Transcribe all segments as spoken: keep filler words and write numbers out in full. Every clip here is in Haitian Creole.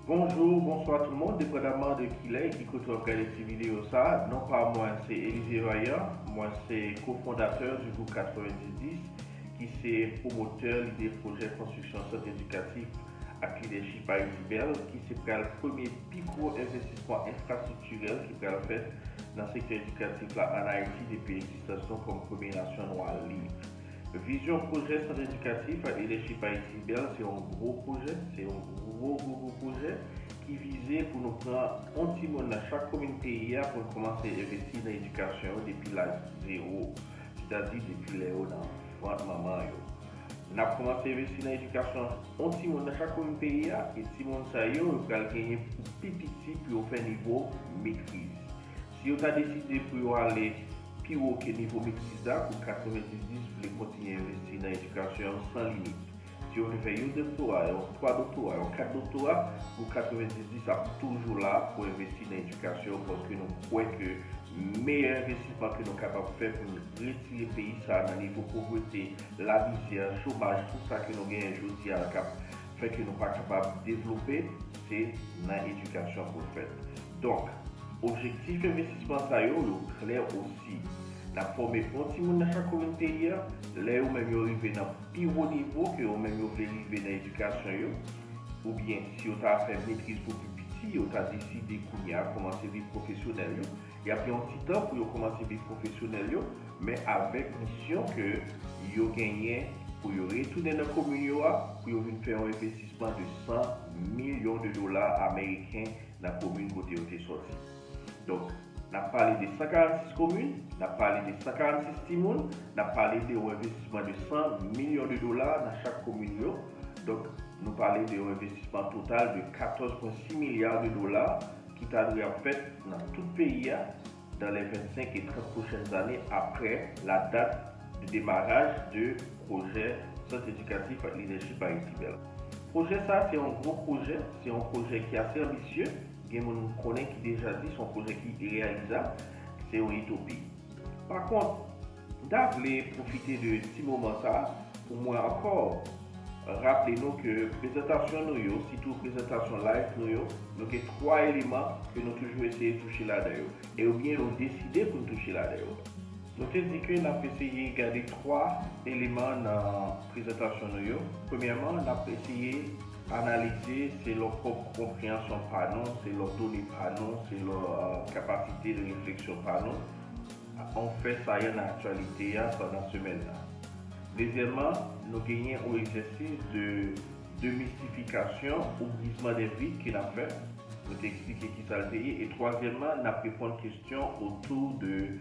Bonjou, bonswa tout moun, depandamman de kilè e ki kote w ap gade ti videyo sa. Non pa mwen se Elisée Vaillant, mwen se kofondatè du groupe quatre-vingt-dix dix, ki se pwomotè lidè pwojè konstriksyon sant edikatif ak lidèchip Ayiti Bèl, ki se pral premye pi gwo envestisman enfrastriktirèl ki pral fèt nan sektè edikatif la ann Ayiti depi egzistans nou kòm premye nasyon nwa lib. Vizyon pwojè sant edikatif ak lidèchip Ayiti Bèl se yon gwo pwojè, se yon gwo, gwo, gwo pwojè ki vize pou nou pran yon timoun nan chak komin peyi a pou n kòmanse envesti nan edikasyon yo depi laj zewo, sètadi depi lè yo nan vant manman yo. N ap kòmanse envesti nan edikasyon yon timoun nan chak komin peyi a, e timoun sa yo, yo pral genyen pou pi piti pou yo fè nivo metriz. Si yo ta deside pou yo ale pi wo ke nivo metriz la, pou quatre-vingt-dix dix vle kontinye envesti nan edikasyon an san limit. Si yo vle fè yon doktora, yon twa doktora, yon kat doktora, pou quatre-vingt-dix dix ap toujou la pou envesti nan edikasyon, paske nou kwè ke meyè envestisman ke nou kapab fè pou nou retire peyi sa nan nivo povrete, lamizè, chomaj, tout sa ke nou genyen jodi a k ap fè ke nou pa kapab devlope, se nan edikasyon pou l fèt. Donk, objektif envestisman sa yo, yo klè osi. N ap fòme yon timoun nan chak komin peyi a, lè yo menm yo rive nan pi wo nivo ke yo menm yo vle rive nan edikasyon yo, oubyen si yo ta fè metriz pou pi piti, yo ta deside kounye a kòmanse vi pwofesyonèl yo, y ap gen yon ti tan pou yo kòmanse vi pwofesyonèl yo, men avèk misyon ke yo genyen pou yo retounen nan komin yo a, pou yo vin fè yon envestisman de san milyon de dola ameriken nan komin kote yo te sòti. Donk, n ap pale de san karannsis komin, n ap pale de san karannsis timoun, n ap pale de yon envestisman de san milyon de dola nan chak komin yo. Donk, nou pale de yon envestisman total de katòz pwen sis milya de dola ki ta dwe ap fèt nan tout peyi a dans les vingt-cinq et trente prochaines années après la date de démarrage de pwojè sant edikatif ak lidèchip Ayiti Bèl. Pwojè sa a se yon gwo pwojè, se yon pwojè ki ase anbisye. Gen moun konnen ki deja di se yon pwojè ki reyalizab, se yon itopi. Pa kont, m ta vle pwofite de ti moman sa a pou mwen ankò raple nou ke prezantasyon nou yo, sitou prezantasyon live nou yo, nou gen twa eleman ke nou toujou eseye touche ladan yo, e oubyen nou deside pou n touche ladan yo. Nou te di ke n ap eseye gade twa eleman nan prezantasyon nou yo. Premyèman, n ap eseye analize selon pwòp konpreyansyon pa nou, selon done pa nou, selon, euh, kapasite de refleksyon pa nou, yon fè sayan nan aktyalite a pandan semèn nan. Dezyèmman, nou genyen yon egzèsis de demistifikasyon ou brizman de vit ke n ap fè. Nou te eksplike ki sa l te ye. E twazyèmman, n ap reponn kesyon otou de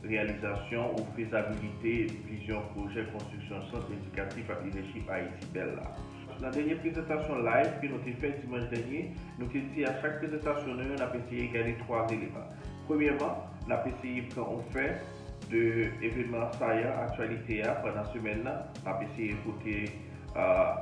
reyalizasyon ou fezabilite vizyon pwojè konstriksyon sant edikatif ak lidèchip Ayiti Bèl la. Nan dènye prezantasyon live ke nou te fè dimanch dènye, nou te di a chak prezantasyon nou yo, n ap eseye gade twa eleman. Premyèman, n ap eseye pran yon fè de evènman sayan aktyalite a pandan semèn nan. N ap eseye pote, euh,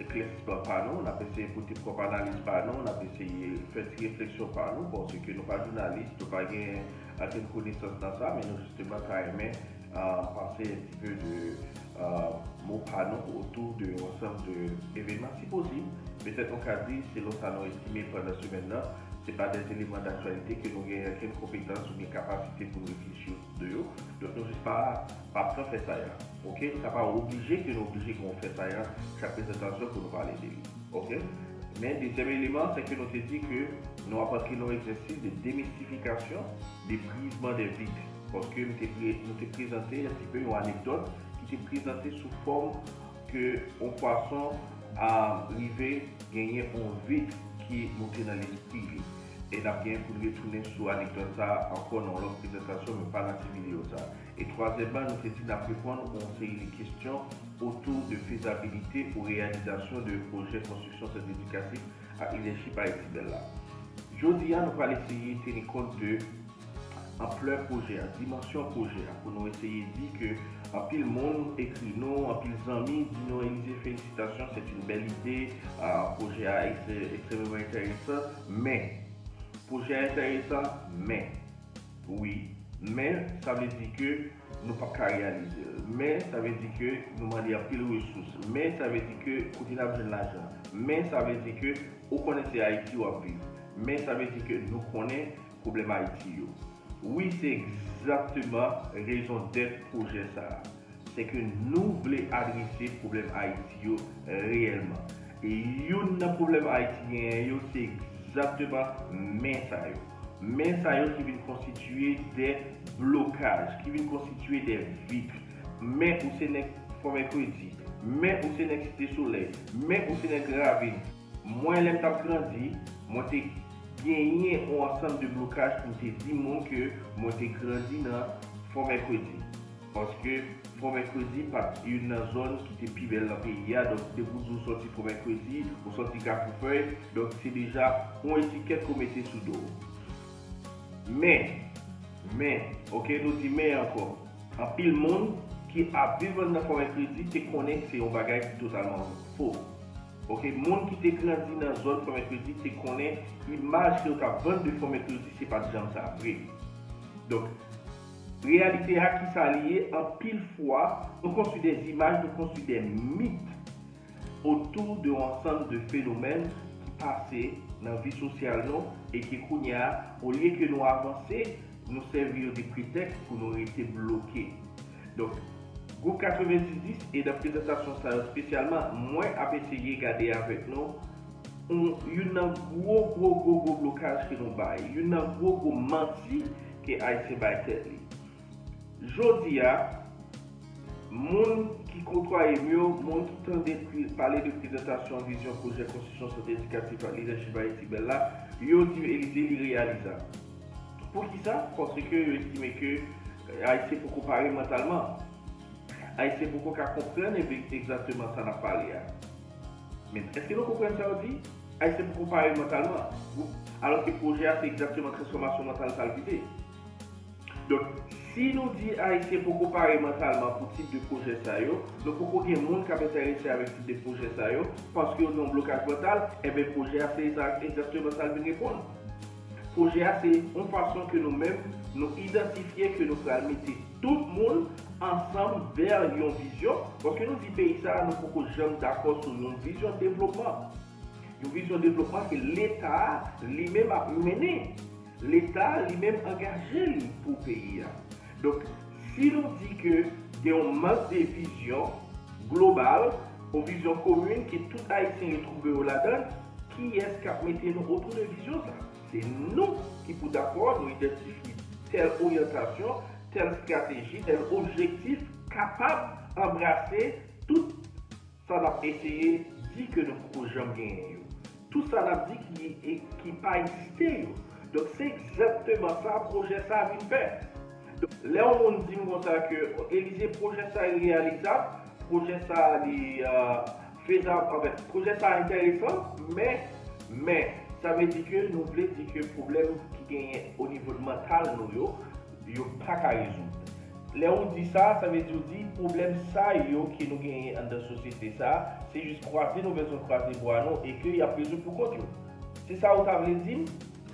eklèsisman pa nou, n ap eseye pote pwòp analiz pa nou, n ap eseye fè ti refleksyon pa nou, paske nou pa jounalis, nou pa gen ankenn konesans nan sa, men nou jisteman ta renmen, euh, pase un petit peu de, euh, mo pa nou otou de yon ansanm de evènman, si posib. Petèt nou ka di, selon sa nou estime pandan semèn nan, se pa de eleman daktyalite ke nou gen ankenn konpetans oubyen kapasite pou n reflechi de yo. Donk, nou jis pa, pa pran fè sayan. Oke? Sa pa oblije ke nou oblije gen yon fè sayan chak prezantasyon pou nou pale de li. Oke? Men, dezyèm eleman, se ke nou te di ke nou ap antre nan yon egzèsis de demistifikasyon, de brizman de vit. Paske nou te pre-, nou te prezante un petit peu yon anekdòt ki te prezante sou fòm ke yon pwason a rive genyen yon vit ki moute nan lespri li. E n ap gen pou n retounen sou anekdòt sa a ankò nan yon lòt prezantasyon, men pa nan ti videyo sa a. E twazyèmman, nou te di n ap reponn yon seri de kesyon otou de fezabilite ou reyalizasyon de pwojè konstriksyon sant edikatif ak lidèchip Ayiti Bèl la. Jodi a, nou pral eseye teni kont de anplè pwojè a, dimansyon pwojè a, pou nou eseye di ke anpil moun ekri nou, anpil zanmi di nou, Elisée, felisitasyon, c'est une belle idée, ah, pwojè a ekstrè-, ekstrèmeman enteresan, men, pwojè a enteresan, men, wi, Men, sa vle di ke nou p ap ka reyalize l. Men, sa vle di ke nou mande anpil resous. Men, sa vle di ke kote n ap jwenn lajan. Men, sa vle di ke ou konnen se Ayiti w ap viv. Men, sa vle di ke nou konnen pwoblèm Ayiti yo. Wi, se egzakteman rezon dèt pwojè sa a. Se ke nou vle adrese pwoblèm Ayiti yo reyèlman. E youn nan pwoblèm Ayiti genyen yo, se egzakteman men sa yo. Men sa yo ki vin konstitye de blokaj, ki vin konstitye de vit. Men ou se nèg Fò Mèkredi, men ou se nèg Site Solèy, men ou se nèg Ravin. Mwen, lè m t ap grandi, mwen te genyen yon ansanm de blokaj pou m te di moun ke mwen te grandi nan Fò Mèkredi. Paske Fò Mèkredi pa t youn nan zòn ki te pi bèl nan peyi a, donk depi w di w sòti Fò Mèkredi, ou sòti Kafou Fèy, donk se deja yon etikèt ke w mete sou do w. Men, men, oke, nou di men ankò. Anpil moun ki ap viv anndan Fò Mèkredi te konnen ke se yon bagay ki totalman fo. Oke, moun ki te grandi nan zòn Fò Mèkredi te konnen imaj ke yo t ap vann de Fò Mèkredi, se pa t janm sa vre. Donk, reyalite a ki sa li ye, anpil fwa, nou konstwi de imaj, nou konstwi de mit otou de yon ansanm de fenomèn ki pase nan vi sosyal nou e ke kounye a, olye ke nou avanse, nou sèvi yo de pretèks pou nou rete bloke. Donk, gwoup katrevenndis dis e nan prezantasyon sa yo espesyalman, mwen ap eseye gade avèk nou yon, youn nan gwo, gwo, gwo, gwo blokaj ke nou bay, youn nan gwo, gwo manti ke Ayisyen bay tèt li. Jodi a, moun ki kotwaye m yo, moun ki tande pri- pale de prezantasyon vizyon pwojè konstriksyon sant edikatif ak lidèchip Ayiti bèl la, yo di Elize li reyalizab. Poukisa? Paske yo estime ke, eh, Ayisyen poko pare mantalman. Ayisyen poko ka konprann egzakteman sa n ap pale a. Men èske nou konprann sa yo di? Ayisyen poko pare mantalman. Alòske pwojè a se egzakteman transfòmasyon mantal sa l vize. Donk, si nou di Ayisyen poko pare mantalman pou tip de pwojè sa yo, nou poko gen moun k ap enterese avèk tip de pwojè sa yo, paske yo gen yon blokaj mantal, enben pwojè a se egzakteman sa l vin reponn. Pwojè a se yon fason ke nou menm nou idantifye ke nou pral mete tout moun ansanm vè yon vizyon, paske nou di peyi sa a, nou poko janm dakò sou yon vizyon devlopman. Yon vizyon devlopman ke Leta a li menm ap mennen. Leta a li menm angaje li pou peyi a. Donk, si nou di ke gen yon mank de vizyon global, yon vizyon komin ke tout Ayisyen retwouve yo ladan l, kiyès k ap mete nou otou de vizyon sa? Se nou ki pou dakò nou idantifye tèl oryantasyon, tèl estrateji, tèl objektif kapab anbrase tout sa n ap eseye di ke nou poko janm genyen yo. Tout sa n ap di ki, e, ki pa egziste yo. Donk, se egzakteman sa pwojè sa a vin fè. Donk, lè yon moun di m konsa ke Elize, pwojè sa a reyalizab, pwojè sa a li, euh, fezab, anfèt, pwojè sa a enteresan, men, men, sa vle di ke nou vle di ke pwoblèm ki genyen o nivo de mantal nou yo, yo pa ka rezoud. Lè ou di sa, sa vle di ou di pwoblèm sa yo ke nou genyen anndan sosyete sa, se jis kwaze nou bezwen kwaze bra nou e ke y ap rezoud pou kont yo. Se sa ou ta vle di m?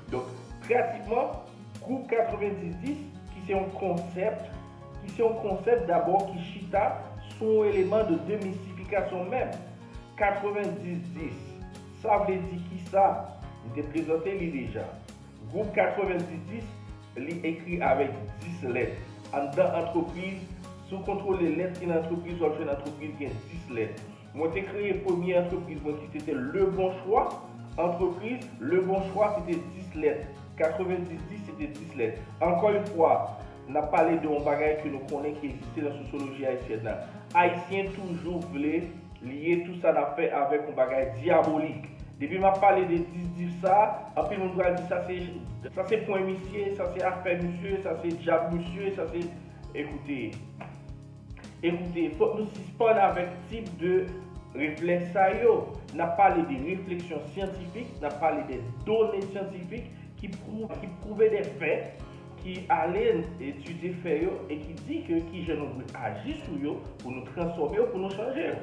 Donk, pratikman, gwoup katrevenndis dis, ki se yon konsèp, ki se yon konsèp dabò ki chita sou yon eleman de demistifikasyon menm. Katrevenndis dis, sa vle di kisa? M te prezante li deja. Gwoup katrevenndis dis, li ekri avèk dis lèt. Anndan antrepriz, si w kontwole lèt ki nan antrepriz, w ap jwenn antrepriz gen dis lèt. Mwen te kreye premye antrepriz mwen ki se te Le Bon Choix antrepriz. Le Bon Choix se te dis lèt. Katrevenndis dis se te dis lèt. Ankò yon fwa, n ap pale de yon bagay ke nou konnen ki egziste nan sosyoloji ayisyèn nan. Ayisyen toujou vle lye tout sa n ap fè avèk yon bagay dyabolik. Depi m ap pale de dis dis sa, anpil moun pral di sa se, sa se pwen misye, sa se afè misye, sa se djab misye, sa se, ekoute, ekoute, fòk nou sispann avèk tip de reflèks sa yo. N ap pale de refleksyon syantifik, n ap pale de done syantifik ki pwou-, ki pwouve de fè, ki ale etidye fè yo e ki di ke kijan nou dwe aji sou yo pou nou transfòme yo, pou nou chanje yo.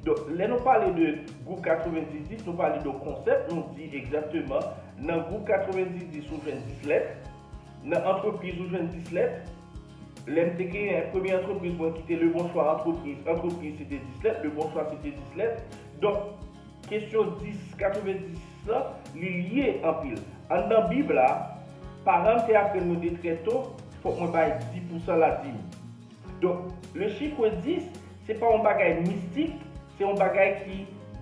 Donk, lè nou pale de gwoup katrevenndis dis, nou pale de yon konsèp, nou di egzakteman, nan gwoup katrevenndis dis, ou jwenn dis lèt, Nan antrepriz ou jwenn dis lèt. Lè m te genyen premye antrepriz mwen ki te Le Bon Choix Antrepriz, antrepriz se te dis lèt, Le Bon Choix se te dis lèt. Donk, kesyon dis, katrevenndis lan, li lye anpil. Anndan Bib la, paran m te aprann mwen de trè to, fòk mwen bay dis pousan ladim. Donk, le chiffre dis, se pa yon bagay mistik, se yon bagay ki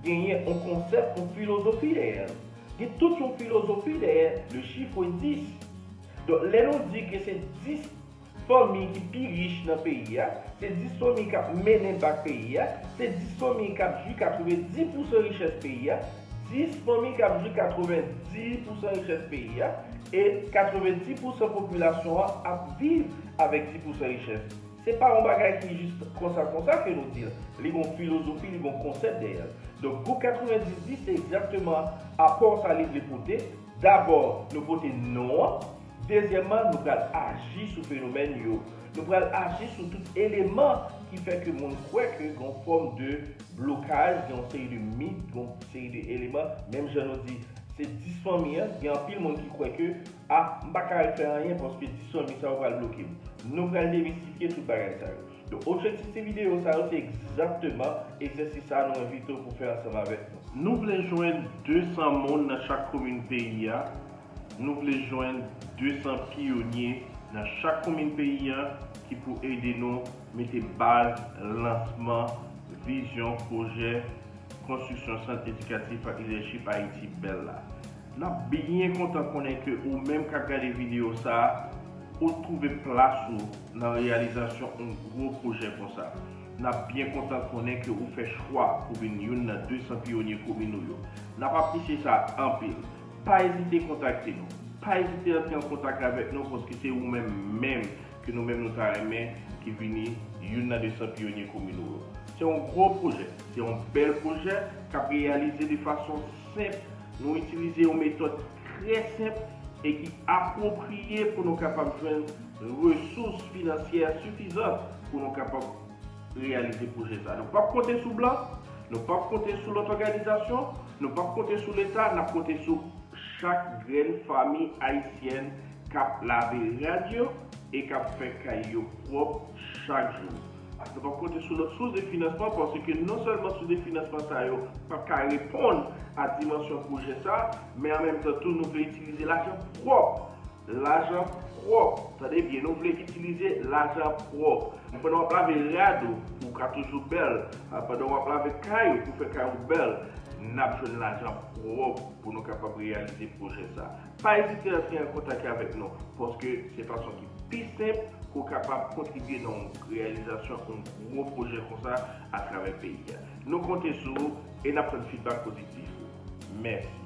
genyen yon konsèp, yon filozofi dèyè l. Gen tout yon filozofi dèyè le chiffre dis. Donk, lè nou di ke se dis fanmi ki pi rich nan peyi a, se dis fanmi k ap mennen bak peyi a, se dis fanmi k ap jwi katrevenndis pousan richès peyi a, dis fanmi k ap jwi katrevenndis pousan richès peyi a, e katrevenndis pousan popilasyon an ap viv avèk dis pousan richès. Se pa yon bagay ki jis konsa konsa ke nou di l. Li gen yon filozofi, li gen yon konsèp dèyè l. Donk, gwoup katrevenndis dis, se egzakteman apò sa li vle pote. Dabò, nou pote non an. Dezyèmman, nou pral aji sou fenomèn yo. Nou pral aji sou tout eleman ki fè ke moun kwè ke gen yon fòm de blokaj, gen yon seri de mit, gen yon seri de eleman. Menm jan nou di, se dis fanmi an, gen anpil moun ki kwè ke, a, m pa ka al fè anyen paske dis fanmi sa yo pral bloke m. Nou pral demistifye tout bagay sa yo. Donk, objektif ti videyo sa yo, se egzakteman egzèsis sa a nou envite w pou fè ansanm avèk nou. Nou vle jwenn de san moun nan chak komin peyi a. Nou vle jwenn de san piyonye nan chak komin peyi a ki pou ede nou mete baz lansman vizyon pwojè konstriksyon sant edikatif ak lidèchip Ayiti bèl la. N ap byen kontan konnen ke ou menm k ap gade videyo sa a, ou twouve plas ou nan reyalizasyon yon gwo pwojè konsa. N ap byen kontan konnen ke ou fè chwa pou vin youn nan de san piyonye komin ou yo. N ap apresye sa anpil. Pa ezite kontakte nou. Pa ezite antre an kontak avèk nou paske se ou menm menm ke nou menm nou ta renmen ki vini youn nan de san piyonye komin ou yo. Se yon gwo pwojè, se yon bèl pwojè k ap reyalize de fason senp. Nou itilize yon metòd trè senp e ki apwopriye pou nou kapab jwenn resous finansyè sifizan pou nou kapab reyalize pwojè sa. Nou p ap konte sou blan, nou p ap konte sou lòt òganizasyon, nou p ap konte sou Leta, n ap konte sou chak grenn fanmi ayisyèn k ap lave rad yo e k ap fè kay yo pwòp chak jou. Nou p ap konte sou lòt sous de finansman paske non sèlman sous de finansman sa yo p ap ka reponn a dimansyon pwojè sa, men an menm tan tou nou vle itilize lajan pwòp. Lajan pwòp. Tande byen, nou vle itilize lajan pwòp. Pandan w ap lave rad ou, pou w ka toujou bèl, pandan w ap lave kay ou, pou fè kay ou bèl, n ap jwenn lajan pwòp pou nou kapab reyalize pwojè sa. Pa ezite antre an kontak avèk nou, paske se fason ki pi senp pou w kapab kontribye nan yon reyalizasyon yon gwo pwojè konsa atravè peyi a. Nou konte sou ou e n ap tann fidbak pozitif ou. Mèsi.